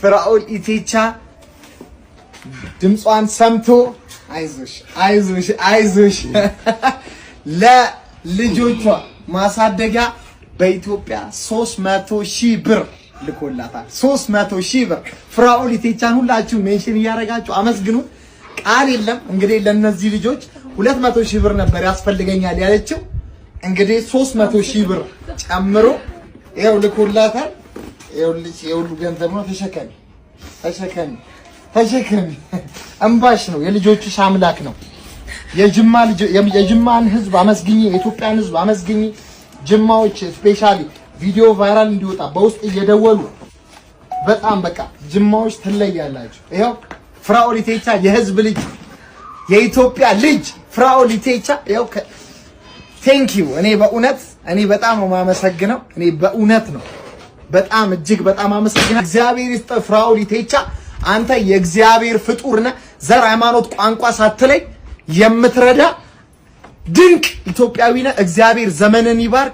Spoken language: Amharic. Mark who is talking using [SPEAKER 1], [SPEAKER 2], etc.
[SPEAKER 1] ፍራኦል ኢቴቻ ድምጿን ሰምቶ አይዞሽ አይዞሽ አይዞሽ ለልጆቿ ማሳደጊያ በኢትዮጵያ 300 ሺህ ብር ልኮላታል። 300 ሺህ ብር። ፍራኦል ኢቴቻን ሁላችሁ mention እያደረጋችሁ አመስግኑ። ቃል የለም። እንግዲህ ለነዚህ ልጆች 200 ሺህ ብር ነበር ያስፈልገኛል ያለችው። እንግዲህ 300 ሺህ ብር ጨምሮ ይኸው ልኮላታል። ይኸውልሽ የሁሉ ገንዘብ ነው። ተሸከሚ ተሸከሚ ተሸከሚ። እምባሽ ነው፣ የልጆችሽ አምላክ ነው። የጅማ ልጅ፣ የጅማን ህዝብ አመስግኝ፣ የኢትዮጵያን ህዝብ አመስግኝ። ጅማዎች specially ቪዲዮ viral እንዲወጣ በውስጥ እየደወሉ በጣም በቃ ጅማዎች ትለያላችሁ። ይኸው ፍራኦል ኢቴቻ የህዝብ ልጅ፣ የኢትዮጵያ ልጅ ፍራኦል ኢቴቻ ይኸው thank you። እኔ በእውነት እኔ በጣም ነው የማመሰግነው። እኔ በእውነት ነው በጣም እጅግ በጣም አመሰግናለሁ። እግዚአብሔር ይስጥ ፍራኦል ኢቴቻ፣ አንተ የእግዚአብሔር ፍጡር ነህ። ዘር፣ ሃይማኖት፣ ቋንቋ ሳትለይ የምትረዳ ድንቅ ኢትዮጵያዊ ነህ። እግዚአብሔር ዘመንህን ይባርክ።